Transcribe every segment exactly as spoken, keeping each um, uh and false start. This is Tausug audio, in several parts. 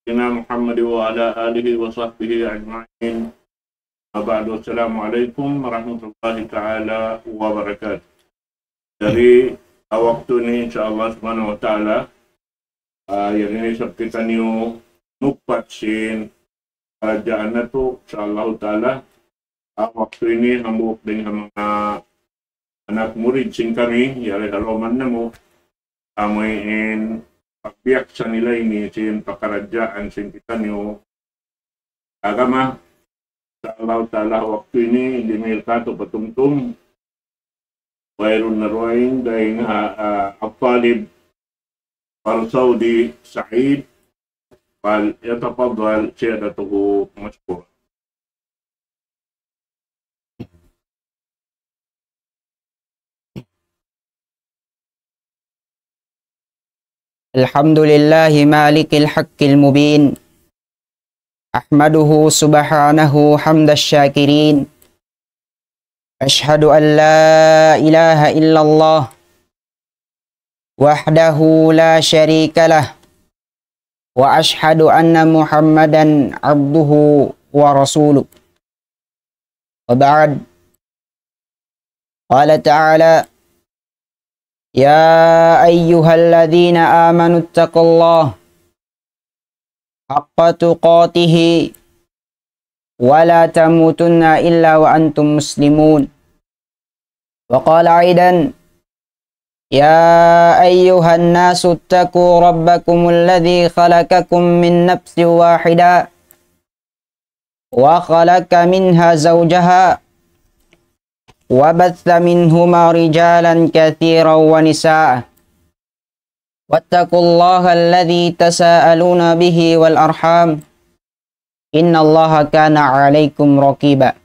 سيدنا محمد وعلى آله وصحبه أجمعين. أما بعد، السلام عليكم ورحمة الله تعالى وبركاته. Jari, ha waktu ini, insya Allah subhanahu wa ta'ala, ah, yari na isab kitaniyu nagpat sin karadjaan natu', insya Allah ta'ala. Ha waktu ini, hambuuk dayn ha manga anak murid sin kami, yari ha lawm namu', amuin pagbiaksa nila ini sin pakaradjaan sin kitaniyu agama. Insya Allah ta'ala, waktu ini, dimihil katu' patumtum, wayruun na dugaing dayn ha, ah, At-Talib Farsaudi Said, فليتفضل سيادته مشكورا. الحمد لله مالك الحق المبين. أحمده سبحانه حمد الشاكرين. أشهد أن لا إله إلا الله وحده لا شريك له، وأشهد أن محمدا عبده ورسوله. وبعد، قال تعالى: يا أيها الذين آمنوا اتقوا الله حق تقاته ولا تموتن إلا وأنتم مسلمون. وقال أيضا: يا أيها الناس اتقوا ربكم الذي خلقكم من نفس واحدة وخلق منها زوجها وبث منهما رجالا كثيرا ونساء واتقوا الله الذي تساءلون به والأرحام إن الله كان عليكم رقيبا.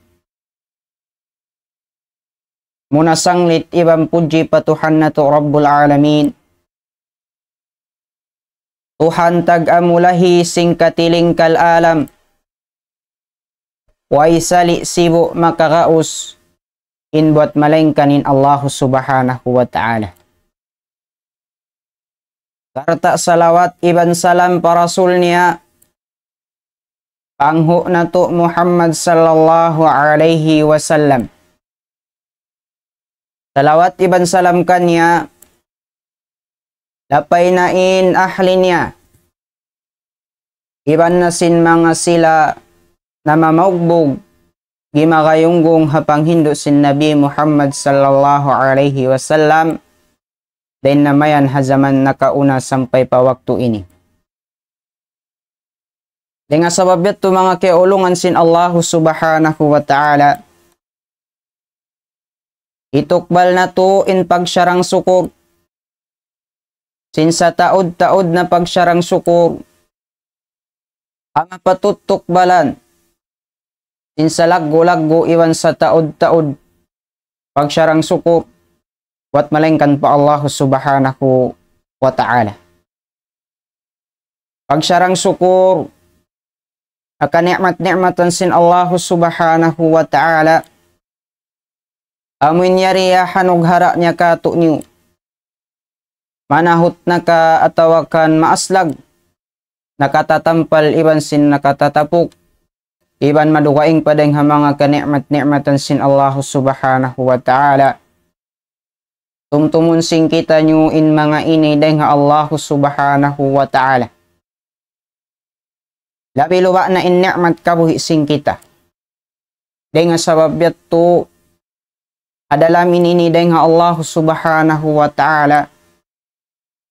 Muna sanglit iban pudji pa Tuhan natu' Rabbul Alamin. Tuhan tag-amulahi sin katilingkal alam. Way sali' sibu' makagaus in buat malaingkan in Allahu Subhanahu wa Ta'ala. Sarta' salawat iban salam pa Rasul niya, panghu' natu' Muhammad sallallahu alayhi wasallam. Salawat iban salam kaniya, lapay na in ahli niya, iban na sin manga sila namamaugbug, gimagayunggung ha panghindu' sin Nabi Muhammad sallallahu alayhi wasallam, dayn na mayan ha jaman nakauna sampay pa waktu ini. Dayn ha sabab yadtu manga kiyaulungan sin Allahu Subhanahu wa Ta'ala, hitukbal natu' in pagsarang sukur, sin sataud-taud na pagsarang sukur, amu in patut tukbalan, sin salaggu'-laggu' iban sataud-taud pagsarang sukur, buat malaingkan pa Allahu Subhanahu wa Ta'ala. Pagsarang sukur, ha kani'mat-ni'matan sin Allahu Subhanahu wa Ta'ala, amu in yari ya hanughara' niya kātu'niyu. Manahut na ka atawa kan maaslag, nakatatampal iban sin nakatatapuk, iban madugaing pa dayn ha manga kani'mat-ni'matan sin Allahu Subhanahu wa Ta'ala. Tumtumun sin kitaniyu in manga ini dayn ha Allahu Subhanahu wa Ta'ala. Labi-labi na in ni'mat kabuhi' sin kita. Dayn ha sabab yadtu, ha dalam ini dayn ha Allahu Subhanahu wa Ta'ala,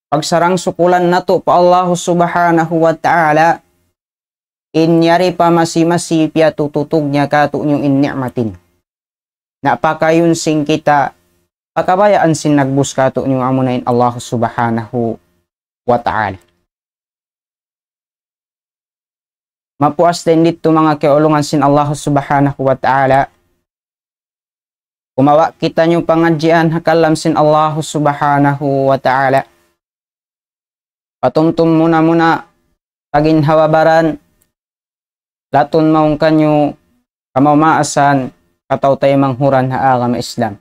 pagsarang-sukulan natu' pa Allahu Subhanahu wa Ta'ala, in yari pa masi-masi piyatututug niya kātu'niyu in ni'matin. Na pakayun sin kita, pakabayaan sin nagbus kātu'niyu amuna in Allahu Subhanahu wa Ta'ala. Mapuas dayn didtu manga kiyaulungan sin Allahu Subhanahu wa Ta'ala. Kumawa' kitaniyu pangadjian ha kalam sin Allahu Subhanahu wa Ta'ala. Patumtum muna-muna pa ginhawa-baran, latun mawn kaniyu kamaas-maasan, kataw-taymanghuran ha agama Islam.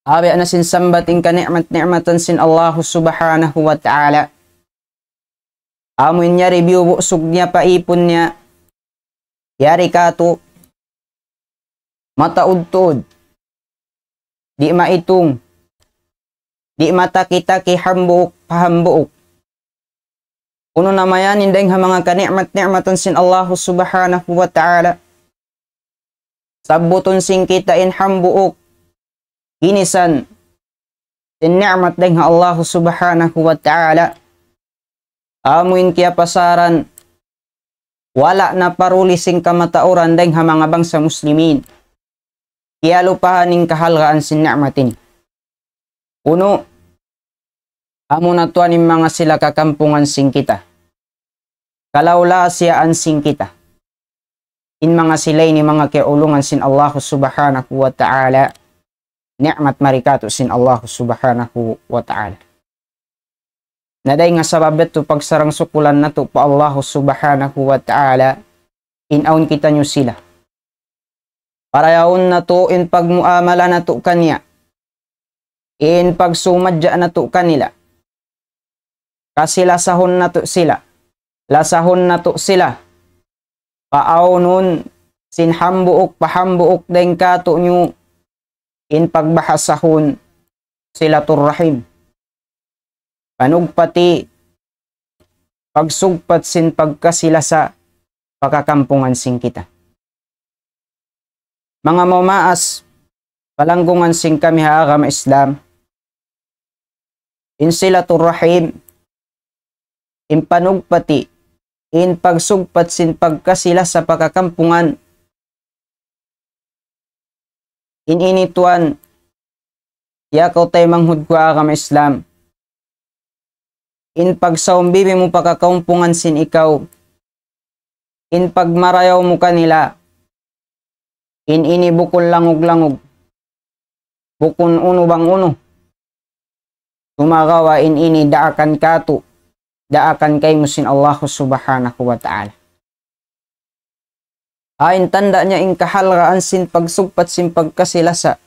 Awi' na sin sambat in kani'mat-ni'matan sin Allahu Subhanahu wa Ta'ala. Amu in yari biyubusug niya pa ipun niya, yari katu', mataud-tuud, di' maitung, di' mataki-taki, hambuuk pa hambuuk. Unu na mayan in dayng ha manga kani'mat-ni'matan sin Allahu Subhanahu wa Ta'ala. Sabbutun sin kita in hambuuk ginisan sin ni'mat dayng ha Allahu Subhanahu wa Ta'ala. Amu in kiyapasaran, wala' na paruli sin kamatauran dayng ha manga bangsa muslimin. Kiyalupahan in kahalgaan sin ni'mat ini. Unu, amu na tuwan in manga sila kakampungan sin kita. Kalaw-lasiyaan sin kita. In manga sila ini manga kiyaulungan sin Allahu Subhanahu wa Ta'ala. Ni'mat mari katu' sin Allahu Subhanahu wa Ta'ala. Na dayng ha sabab yadtu pagsarang-sukulan natu' pa Allahu Subhanahu wa Ta'ala, in awn kitaniyu sila. Parayawun natu' in pagmuamala natu' kaniya. In pagsumadja natu' kanila. Kasi-lasahun natu' sila. Lasahun natu' sila. Paawnun sin hambuuk pa hambuuk dayng katu'niyu in pagbahasahun silaturrahim. Panugpati, pagsugpat sin pagkasi-lasa pa kakampungan sin kita. Manga mamaas, palanggungan sin kami ha agama Islam, in silaturrahim, in panugpati, in pagsugpat sin pagkasi-lasa pa kakampungan, in ini tuwan, ya kaw taymanghud ku ha agama Islam, in pagsaumbibi mu pa kakampungan sin ikaw, in pagmarayaw mu kanila, in ini bukun langug-langug, bukun unu bang unu. Sumagawa' in ini daakan katu', daakan kaymu sin Allahu Subhanahu wa Ta'ala. Awn tanda' niya in kahalgaan sin pagsugpat sin pagkasi-lasa,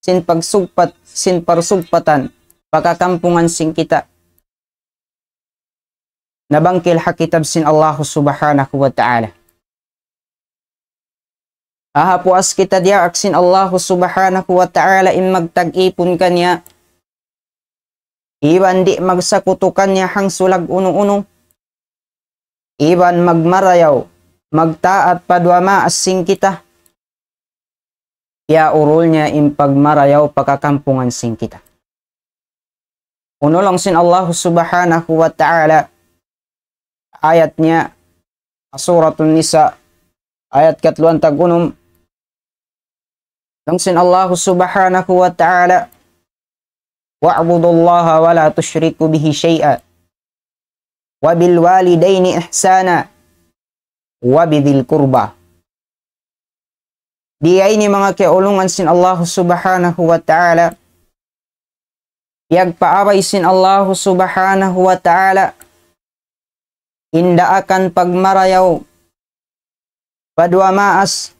sin pagsugpat, sin parsugpatan pa kakampungan sin kita. Nabangkil ha kitab sin Allahu Subhanahu wa Ta'ala. Ahapuas kita diyaak sin Allahu Subhanahu wa Ta'ala in magtag-ipun kaniya. Iban di' magsakutu kaniya hangsulag unu-unu. Iban magmarayaw, magtaat pa duwa maas sin kita. Piyaurul niya in pagmarayaw pa kakampungan sin kita. Unu laung sin Allahu Subhanahu wa Ta'ala, ayat niya, Suratun Nisa, ayat katluan tag-unum. Laung sin Allahu Subhanahu wa Ta'ala, واعبدوا الله ولا تشركوا به شيئا وبالوالدين إحسانا وبذي القربى. Di ini manga kiyaulungan sin Allahu Subhanahu wa Ta'ala, piyagpaabay sin Allahu Subhanahu wa Ta'ala, in daakan pagmarayaw pa duwa maas,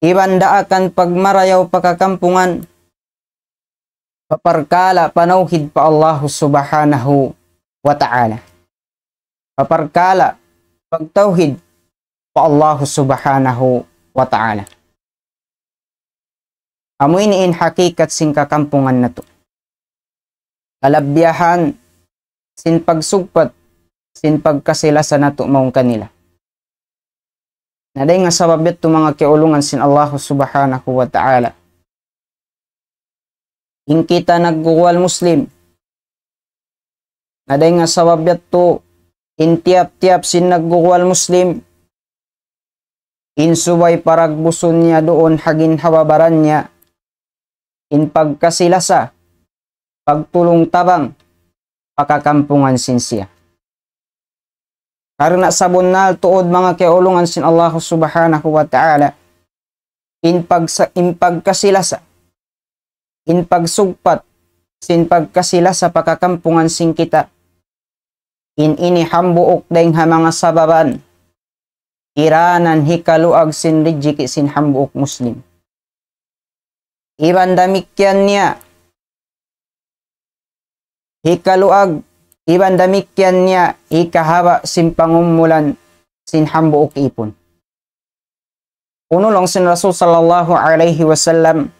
iban daakan pagmarayaw pa kakampungan, pa parkala' panawhid pa Allahu Subhanahu wa Ta'ala. Pa parkala' pagtawhid pa Allahu Subhanahu wa Ta'ala. Amu ini in hakikat sin kakampungan natu'. Kalabbiyahan sin pagsugpat, sin pagkasi-lasa natu' mawn kanila. Na dayng ha sabab yadtu manga kiyaulungan sin Allahu Subhanahu wa Ta'ala, in kita nagguwal Muslim. Na dayng ha sabab yadtu in tiyap-tiyap sin nagguwal Muslim, in subay paragbusun niya duun ha ginhawa-baran niya in pagkasi-lasa, pagtulung-tabang pa kakampungan sin siya. Karna' sabunnal tuud manga kiyaulungan sin Allahu Subhanahu wa Ta'ala, in pagsa-, in pagkasi-lasa, in pagsugpat sin pagkasi-lasa pa kakampungan sin kita, in ini hambuuk dayng ha manga sababan kiranan hikaluag sin rijiki' sin hambuuk Muslim. Iban damikkiyan niya hikaluag Iban damikkiyan niya hikahaba' sin pangumulan sin hambuuk ipun. Unu laung sin Rasul sallallahu alayhi wasallam,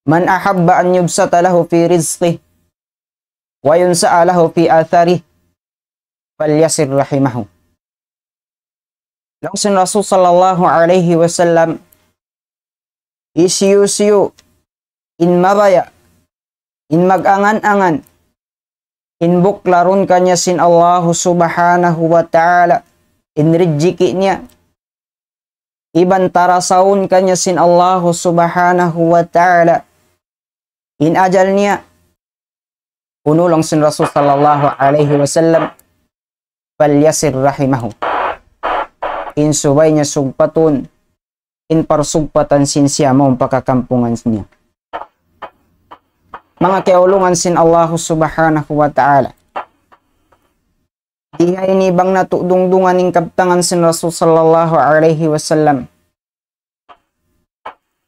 من أحب أن يبسط له في رزقه وينسأ له في أثره فليصل رحمه. Laung sin Rasul sallallahu alayhi wasallam, hisiyu-siyu in mabaya', in mag-angan-angan, in buklarun kaniya sin Allahu subhanahu wa ta'ala in rijiki' niya, iban tarasaun kaniya sin Allahu subhanahu wa ta'ala in ajal niya, unu laung sin Rasul sallallahu alayhi wasallam, فليصل رحمه. In subay niya sugpatun in parsugpatan sin siya mawn pa kakampungan niya. Manga kiyaulungan sin Allahu subhanahu wa ta'ala, di' ha ini bang natu' dungdungan in kabtangan sin Rasul sallallahu alayhi wasallam.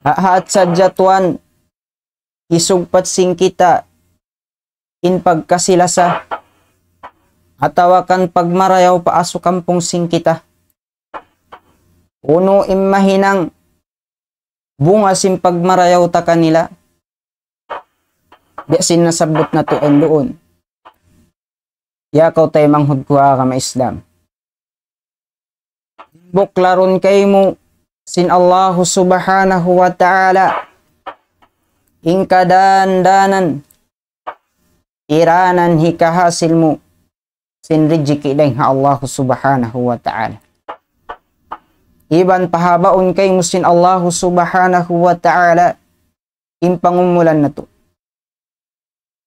Haat sadja tuwan, hisugpat sin kita in pagkasi-lasa atawa kan pagmarayaw pa asukampung sin kita. Unu in mahinang bunga sin pagmarayaw ta kanila? Biya' sin nasabbut natu' duun. Ya kaw taymanghud ku ha agama Islam, buklarun kaymu sin Allahu subhanahu wa ta'ala in kadan-danan iranan hikahasil mu sin rijiki' dayn ha Allahu subhanahu wa ta'ala. Iban pahabaun kaymu sin Allahu subhanahu wa ta'ala in pangumulan natu'.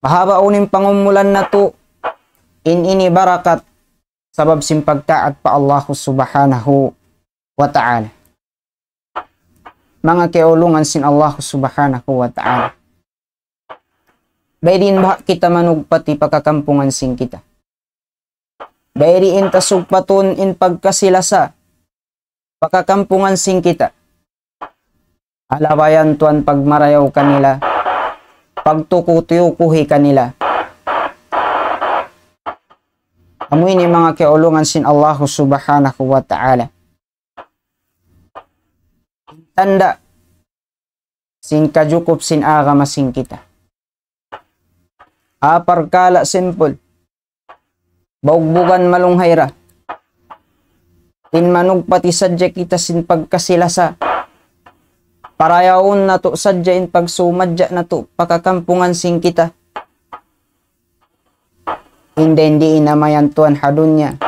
Pahabaun in pangumulan natu', in ini barakat sabab sin pagtaat pa Allahu subhanahu wa ta'ala. Manga kiyaulungan sin Allahu subhanahu wa ta'ala, bang diin baha' kita manugpati pa kakampungan sin kita. Bang diin ta sugpatun in pagkasi-lasa pa kakampungan sin kita. Halabayan tuwan pagmarayaw kanila, pagtuku-tukuhi kanila. Amu ini manga kiyaulungan sin Allahu subhanahu wa ta'ala, tanda' sin kajukup sin agama sin kita. Ha parkala' simple, bugbugan malunghayra in manugpati sadja kita sin pagkasi-lasa. Parayawun natu' sadja in pagsumadja natu' pa kakampungan sin kita. Inday di' na mayan tuwan ha dunya,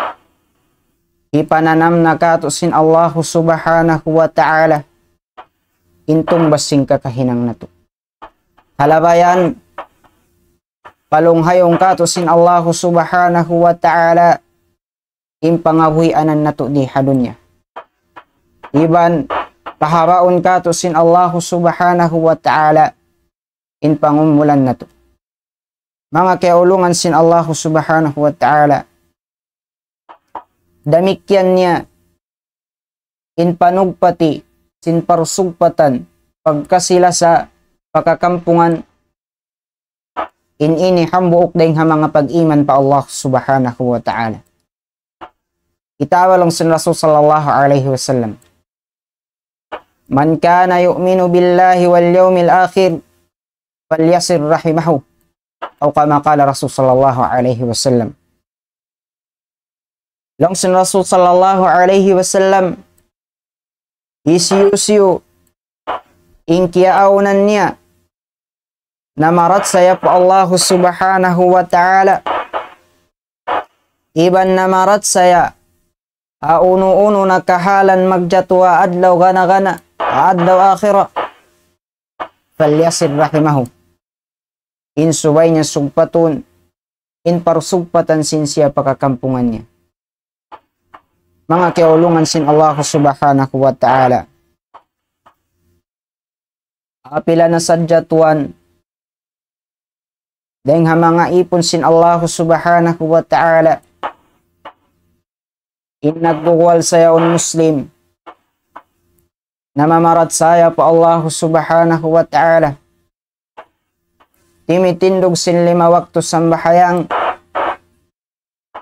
hipananam na katu' sin Allahu subhanahu wa ta'ala in tungbas sin kakahinang natu'. Halabayan, palunghayun katu' sin Allahu subhanahu wa ta'ala in pangabuhianan natu' di ha dunya. Iban pahabaun katu' sin Allahu subhanahu wa ta'ala in pangumulan natu'. Manga kiyaulungan sin Allahu subhanahu wa ta'ala, damikkiyan niya in panugpati sin parsugpatan pagkasi-lasa pa kakampungan, in ini hambuuk dayn ha manga pag-iman pa Allah subhanahu wa ta'ala. Kitaa laung sin Rasul sallallahu alayhi wasallam, من كان يؤمن بالله واليوم الآخر فليصل رحمه. أو كما قال رسول صلى الله عليه وسلم. Laung sin Rasul sallallahu alayhi wasallam, hisiyu-siyu in kiyaawnan niya namarachaya pa Allahu subhanahu wa ta'ala, iban namarachaya ha unu-unu na kahalan magjatu ha adlaw gana-gana, ha adlaw akhirat, فليصل رحمه. In subay niya sugpatun in parsugpatan sin siya pa kakampungan niya. Manga kiyaulungan sin Allahu subhanahu wa ta'ala, apabila na sadja tuwan dayn ha manga ipun sin Allahu subhanahu wa ta'ala in nagduwal sa yaun Muslim, namamarachaya pa Allahu subhanahu wa ta'ala, timitindug sin lima waktu sambahayang,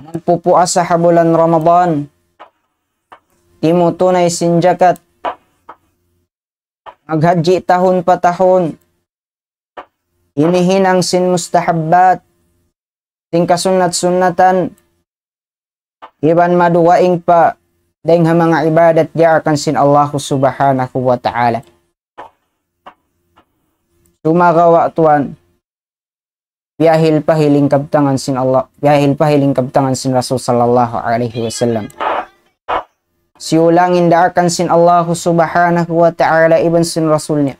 Nagpupuasa ha bulan Ramadan, timutunay sin jakat, maghajji tahun pa tahun, imihinang sin mustahabbat, sin kasunnat-sunnatan, iban madugaing pa dayn ha manga ibadat diyaakan sin Allahu Subhanahu wa Ta'ala. Sumagawa' tuwan, piyahil-pahil in kabtangan sin Allah, piyahil-pahil in kabtangan sin Rasul sallallahu alayhi wasallam. Siyulang in daakan sin Allahu Subhanahu wa Ta'ala iban sin Rasul niya.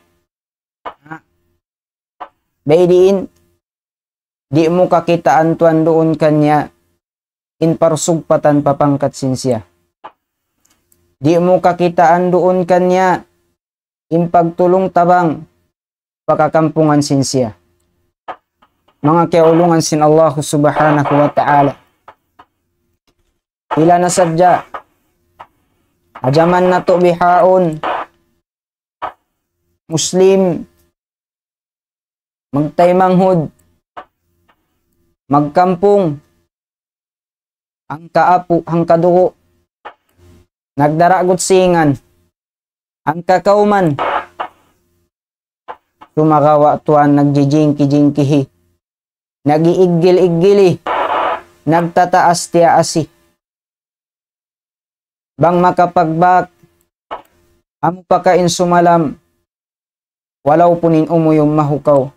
Bang diin, di' mu kakitaan tuwan duun kaniya in parsugpatan pa pangkat sin siya. Di' mu kakitaan duun kaniya in pagtulung-tabang pa kakampungan sin siya. Manga kiyaulungan sin Allahu Subhanahu wa Ta'ala. Pila na sadja ha jaman natu' bihaun, Muslim, magtaymanghud, magkampung, hangka apu', hangka dugu', nagdara' gutsingan, hangka kawman, sumagawa' tuwan nagjijingki-jingkihi, nag-iiggil-iggili, nagtataas-tiyaasi. Bang makapagbak, amu pa ka in sumalam, walaupun in umuyum mahukaw.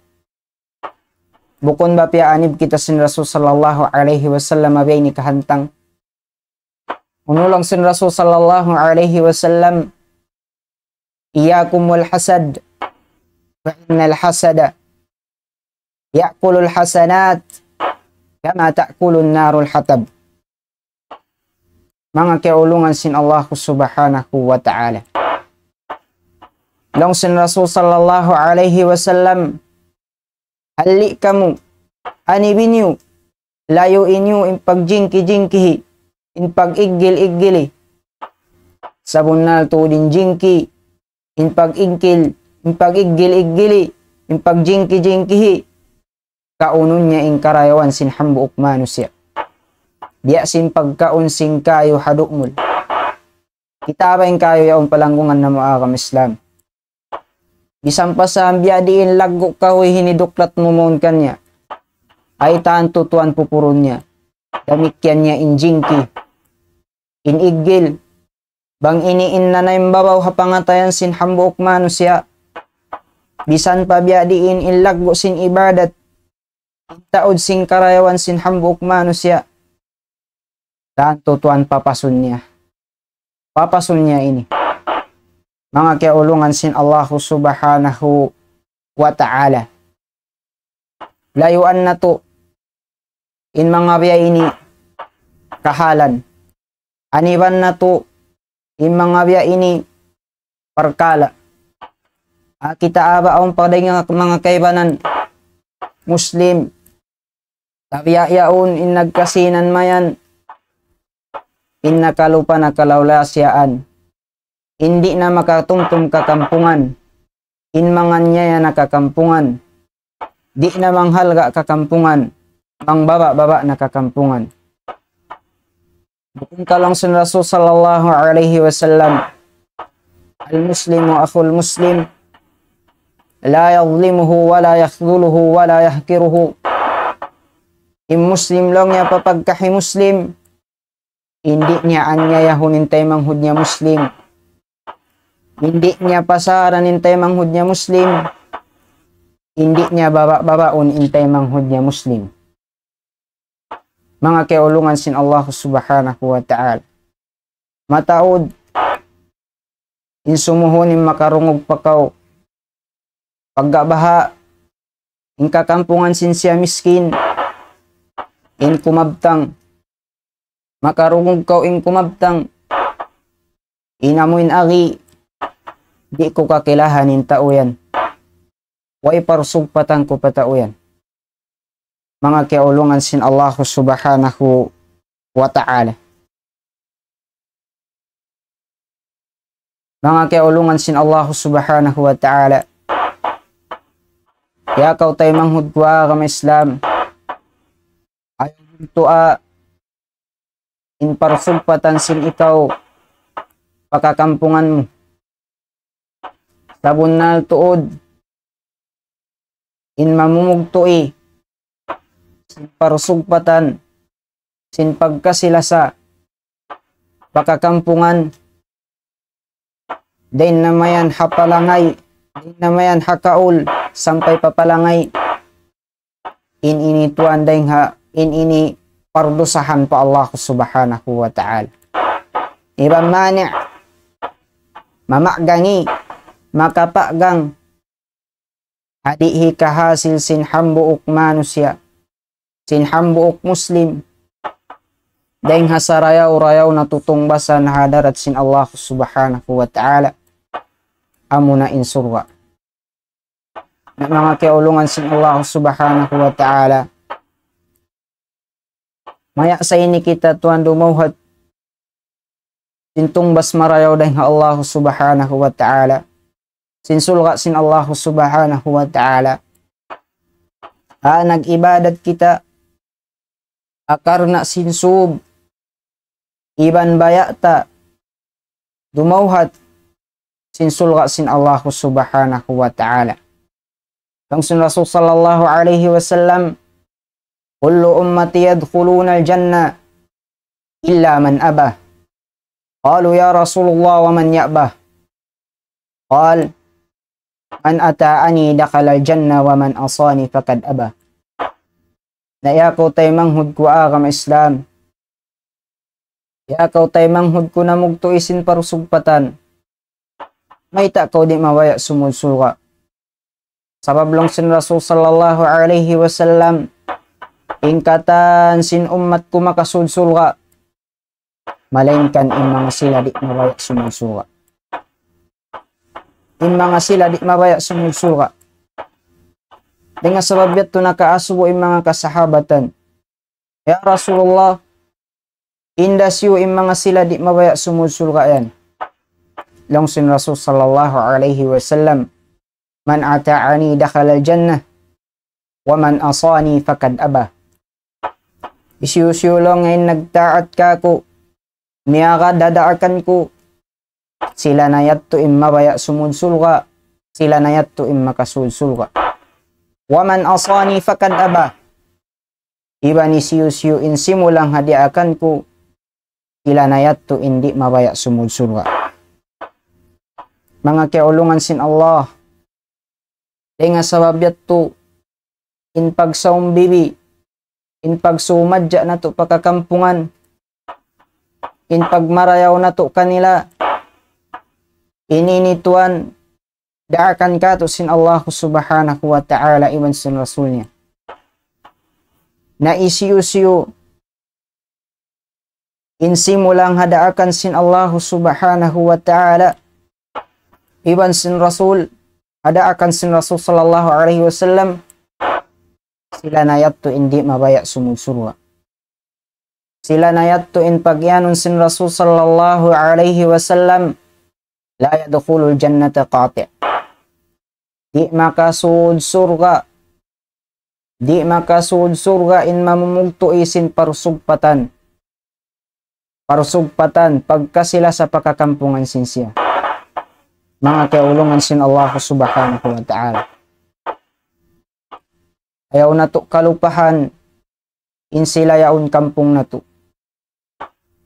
Bukun ba piyaanib kita sin Rasul sallallahu alayhi wasallam biya' ini kahantang? Unu laung sin Rasul sallallahu alayhi wasallam, إياكم والحسد، فإن الحسد يأكل الحسنات كما تأكل النار الحطب. Manga kiyaulungan sin Allahu Subhanahu wa Ta'ala. Laung sin Rasul sallallahu alayhi wasallam, halli' kamu, anibin niyu, layui niyu in pagjingki-jingkihi, in pag-iggil-iggili. Sabunnal tuud in jingki, in pag-iggil, in pag-iggil-iggili, in pagjingki-jingkihi, kaunun niya in karayawan sin hambuuk manusiya'. Biya' sin pagkaun sin kayu ha du'mul. Kita' ba in kayu yaun palanggungan namu' agama Islam? Bisan pa sa biya' diin laggu' kahuy hiniduklat mu mawn kaniya, ay tantu tuwan pupurun niya. Damikkiyan niya in jingki, in iggil. Bang ini in nanayimbabaw ha pangatayan sin hambuuk manusiya', bisan pa biya' diin in laggu' sin ibadat, in taud sin karayawan sin hambuuk manusiya', tantu tuwan papasun niya. Papasun niya ini. Manga kiyaulungan sin Allahu Subhanahu wa Ta'ala. Layuan natu' in manga biya' ini kahalan. Aniban natu' in manga biya' ini parkala'. Ah, kita' ba awn pa dayn ha manga kaibanan Muslim, tabiya' yaun in nagkasinan mayan, in nakalupa nakalawla siyaan, in di' na makatumtum kakampungan, in manganyaya na kakampungan, di' na manghalga' kakampungan, mangbaba'-baba' na kakampungan. Bukun ka laung sin Rasul sallallahu alayhi wasallam, المسلم أخو المسلم لا يظلمه ولا يخذله ولا يحقره. In Muslim laung niya papagkahi Muslim, di' niya anyayahun in taymanghud niya Muslim. Di' niya pasaran in taymanghud niya Muslim. Di' niya baba'-babaun in taymanghud niya Muslim. Manga kiyaulungan sin Allah Subhanahu wa Ta'ala. Mataud in sumuhun in makarungug pa kaw. Pagga baha' in kakampungan sin siya miskin, in kumabtang, makarungug kaw in kumabtang, in amu in agi, di' ku kakilahan in tau yan. Way parsugpatan ku pa tau yan. Manga kiyaulungan sin Allah Subhanahu wa Ta'ala. Manga kiyaulungan sin Allah Subhanahu wa Ta'ala. Ya kaw taymanghud ku ha agama Islam. Ayaw bugtuan in parsugpatan sin ikaw pakakampungan mu. Sabunnal tuud, in mamumugtu'i sin parsugpatan, sin pagkasi-lasa pakakampungan, dayn na mayan ha palangay, dayn na mayan ha kaul, sampay pa palangay, in ini tuwan dayn ha, in ini pardusahan pa Allah Subhanahu wa Ta'ala. Iban mani', mamaggangi, makapagang, ha di' hikahasil sin hambuuk manusiya', sin hambuuk Muslim, dayn ha sarayaw-rayaw na tutungbasan ha hadarat sin Allah Subhanahu wa Ta'ala, amuna in surga'. Na manga kiyaulungan sin Allah Subhanahu wa Ta'ala, maya' sa ini kita tuwan dumawhat sin tungbas marayaw dayn ha Allah Subhanahu wa Ta'ala, sin surga' sin Allah Subhanahu wa Ta'ala. Ha, nag-ibadat kita, akarna' sin sub, iban baya' ta dumawhat sin surga' sin Allah Subhanahu wa Ta'ala. Laung sin Rasul sallallahu alayhi wasallam, كل أمتي يدخلون الجنة إلا من أبى. قالوا يا رسول الله ومن يأبى؟ قال من أطاعني دخل الجنة ومن عصاني فقد أبى. Na ya kaw taymanghud ku agama Islam, ya kaw taymanghud ku namugtu'i sin parsugpatan, mayta' kaw di' mabaya' sumud surga'? Sabab laung sin Rasul sallallahu alayhi wasallam, in katan sin ummat ku makasud surga', malaingkan in manga sila di' mabaya' sumud surga'. In manga sila di' mabaya' sumud surga'. Dayn ha sabab yadtu nakaasubu in manga kasahabatan, "Ya Rasulullah, hinda hisiyu in manga sila di' mabaya' sumud surga' yan?" Laung sin Rasul sallallahu alayhi wasallam, من أطاعني دخل الجنة ومن عصاني فقد أبى. Hisiyu-siyu laung in nagtaat kāku', miyagad ha daakan ku, sila na yadtu in mabaya' sumud surga', sila na yadtu in makasud surga'. ومن عصاني فقد أبى. Iban hisiyu-siyu in simulang ha daakan ku, sila na yadtu in di' mabaya' sumud surga'. Manga kiyaulungan sin Allah, dayn ha sabab yadtu, in pagsaumbibi, in pagsumadja natu' pakakampungan, in pagmarayaw natu' kanila, ini ini tuwan, daakan kātu' sin Allah Subhanahu wa Ta'ala iban sin Rasul niya. Na hisiyu-siyu in simulang ha daakan sin Allah Subhanahu wa Ta'ala iban sin Rasul, ha daakan sin Rasul sallallahu alayhi wasallam, sila na yadtu in di' mabaya' sumud surga'. Sila na yadtu in pag-iyanun sin Rasul sallallahu alayhi wasallam, لا يدخل الجنة قاطع. Di' makasud surga', di' makasud surga' in mamumugtu'i sin parsugpatan. Parsugpatan, pagkasi-lasa pakakampungan sin siya. Manga kiyaulungan sin Allah Subhanahu wa Ta'ala. Ayaw natu' kalupahan in sila yaun kampung natu'.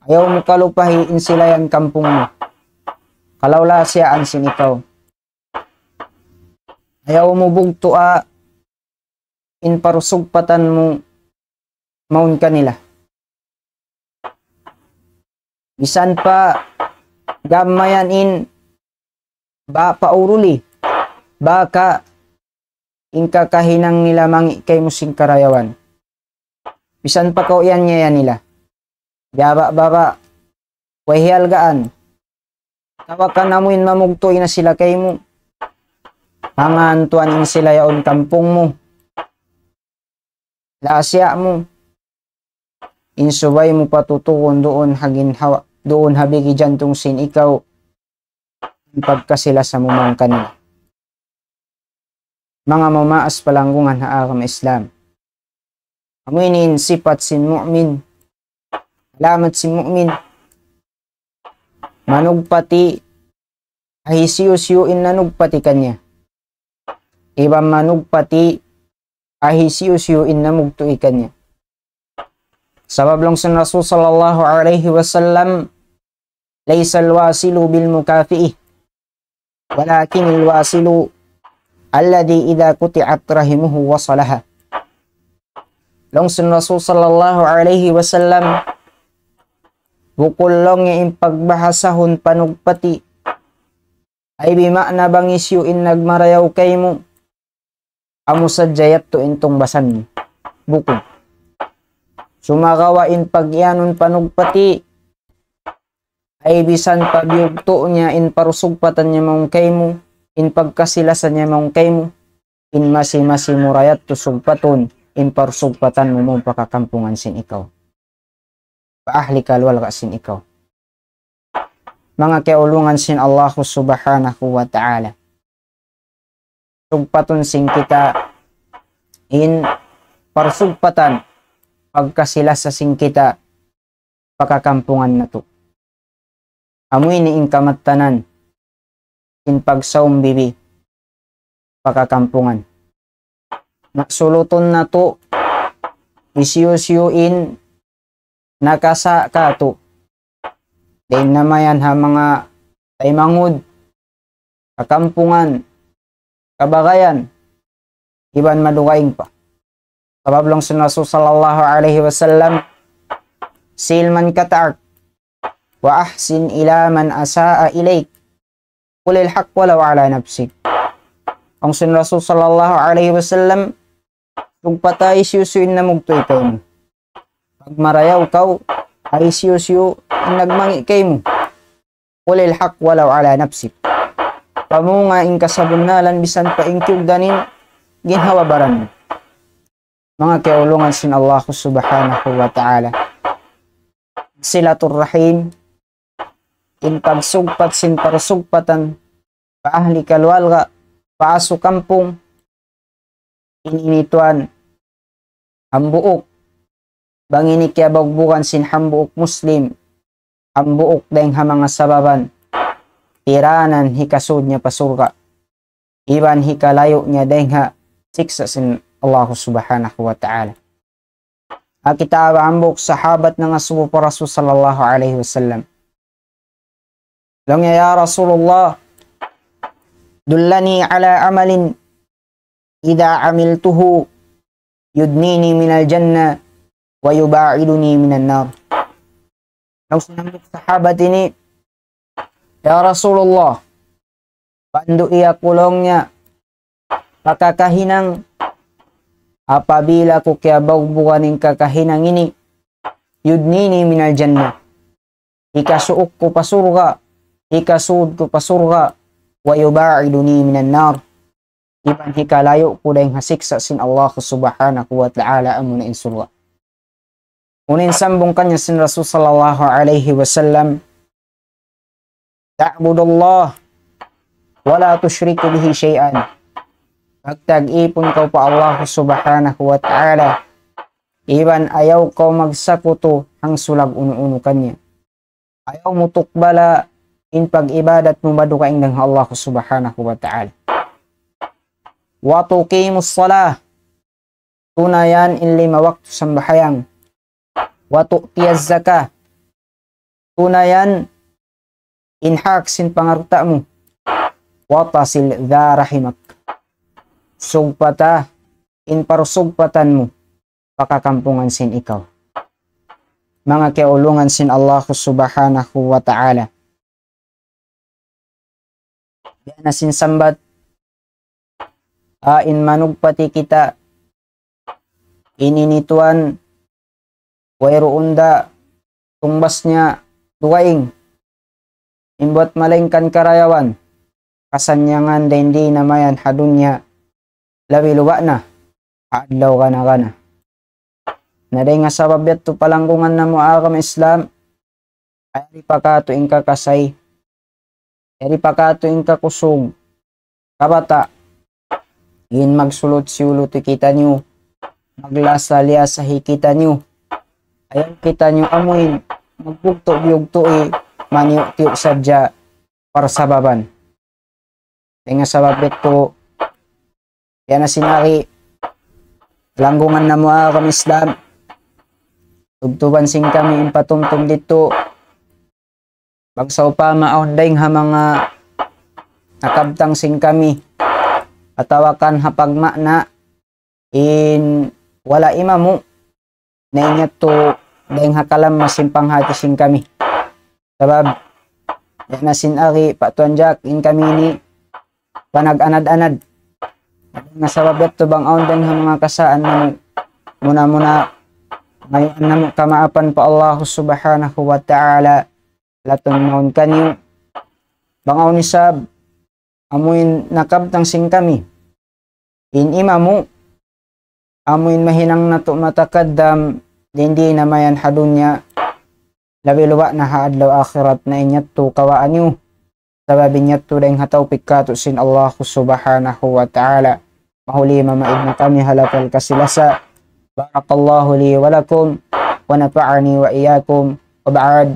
Ayaw mu kalupahi in sila yan kampung mu. Kalawlasiyaan sin ikaw. Ayaw mu bugtu'a in parsugpatan mu mawn kanila. Misan pa gam mayan in ba pauruli, baka in kakahinang nila mangi' kaymu sin karayawan. Misan pa kaw iyan niya nila. Baba'-baba', way hiyalgaan. Tawakan amu in mamugtu'i na sila kaymu. Hangan tuwan in sila yaun kampung mu. Lasiya' mu. In subay mu patutuun duun ha ginhawa, duun ha bigi jantung sin ikaw. In pagkasi-lasa mu mawn kanila. Manga mamaas palanggungan ha agama Islam. Amu ini in sipat sin mu'min. Alamat sin mu'min, manugpati ha hisiyu-siyu in nanugpati kaniya. Iban manugpati ha hisiyu-siyu in namugtu'i kaniya. Sabab laung sin Rasul sallallahu alayhi wasallam, ليس الواصل بالمكافئ، ولكن الواصل الذي إذا قطعت رحمه وصلها. Laung sin Rasul sallallahu alayhi wasallam, bukun laung niya in pagbahasahun panugpati, ay bima'na bang hisiyu in nagmarayaw kaymu, amu sadja yadtu in tungbasan mu. Bukun. Sumagawa' in pag-iyanun panugpati, ay bisan pa biyugtu' niya in parusugpatan niya mawn kaymu, in pagkasi-lasa niya mawn kaymu, in masi-masi mu ra yadtu sugpatun, in parusugpatan mu mawn pa kakampungan sin ikaw. Pa ahli kaluarga sin ikaw. Manga kiyaulungan sin Allahu subhanahu wa ta'ala. Sugpatun sin kita in parusugpatan, pagkasi-lasa sin kita pa kakampungan natu'. Amu ini in kamattanan sin pagsaum bibi pa kakampungan. Na sulutun natu' hisiyu-siyu in nakasa' katu'. Dayn na mayan ha manga taymanghud, kakampungan, kabagayan, iban madugaing pa. Sabab laung sin Rasul sallallahu alayhi wasallam, صل من قطعك وأحسن إلى من أساء إليك قل الحق ولو على نفسك. Laung sin Rasul sallallahu alayhi wasallam, sugpata ha hisiyu-siyu in namugtu'i kaymu. Pagmarayaw kaw ha hisiyu-siyu in nagmangi' kaymu. قل الحق ولو على نفسك. Pamunga' in kasabunnalan bisan pa in kiyugdan in ginhawa-baran mu. Manga kiyaulungan sin Allahu subhanahu wa ta'ala. Silatul rahim, in pagsugpat sin parusugpatan pa ahli kaluarga, pa asu kampung, in ini tuwan hambuuk. Bang ini kiyabugbugan sin hambuuk Muslim, hambuuk dayng ha manga sababan, tiranan hikasud niya pa surga', iban hikalayu' niya dayng ha siksa' sin Allahu subhanahu wa ta'ala. Ha kita' hambuuk sahabat nangasubu pa Rasul sallallahu alayhi wasallam. Laung niya, يا رسول الله، دلني على عمل إذا عملته يدنيني من الجنة ويباعدني من النار. Laung sin hambuuk sahabat ini, "Ya Rasulullah, pandu'i aku," laung niya, "pa kakahinang apabila aku kiyabugbugan in kakahinang ini, يدنيني من الجنة, hikasuuk ku pa surga', hikasud ku pa surga', ويباعدني من النار, iban hikalayu' ku dayng ha siksa' sin Allah subhanahu wa ta'ala, amuna in surga'." Unu in sambung kaniya sin Rasul sallallahu alayhi wasallam, تعبد الله ولا تشرك به شيئا. Pagtag-ipun kaw pa Allah subhanahu wa ta'ala, iban ayaw kaw magsakutu hangsulag unu-unu kaniya. Ayaw mu tukbala in pag-ibadat mu madugaing dayng ha Allah subhanahu wa ta'ala. وتقيم الصلاة, tunayan in lima waktu sambahayang. وتؤتي الزكاة, tunayan in hak sin pangalta' mu. وتصل ذا رحمك, sugpata in parusugpatan mu pa kakampungan sin ikaw. Manga kiyaulungan sin Allah subhanahu wa ta'ala. Biya' na sin sambat, a, in manugpati kita, in ini tuwan, wayruun da tungbas niya dugaing. In buwat malaingkan karayawan, kasannyangan dayn di na mayan ha dunya, labi luba' na ha adlaw gana-gana. Na dayn ha sabab yadtu palanggungan namu' agama Islam, yari pa katu' in kakasay, yari pa katu' in kakusug, kabata', in magsulut-siyulut hi kitaniyu, maglasa-liyasa hi kitaniyu, Ayaw kitaniyu amuin magbugtu'-biyugtu'i, maniyu'-tiyu' sadja parsababan. Dayn ha sabab yadtu, yan na sin ari, langgungan namu' agama Islam, tubtuban sin kami in patumtum didtu, bang sawpama awn dayn ha manga nakabtang sin kami, atawa kan ha pagma'na, in wala' imamu', na in yadtu dayn ha kalamma sin panghati sin kami. Sabab, yan na sin ari, Pa' Tuan Jack, in kami ini panag-anad-anad. Na sabab yadtu bang awn dayn ha manga kasaan namu', muna-muna, mayuan namu' kamaapan pa Allah Subhanahu wa Ta'ala, latun mawn kaniyu. Bang awn isab, amuin nakabtang sin kami, in imamu', amuin mahinang natu' matakaddam, dayn di na mayan ha dunya, labi luba' na ha adlaw akhirat, na in yadtu kawaa niyu. Sabab in yadtu dayn ha tawpik katu' sin Allah Subhanahu wa Ta'ala. Mahuli mamaid na kami ha lapal kasi-lasa. بارك الله لي ولكم ونفعني وإياكم. وبعد،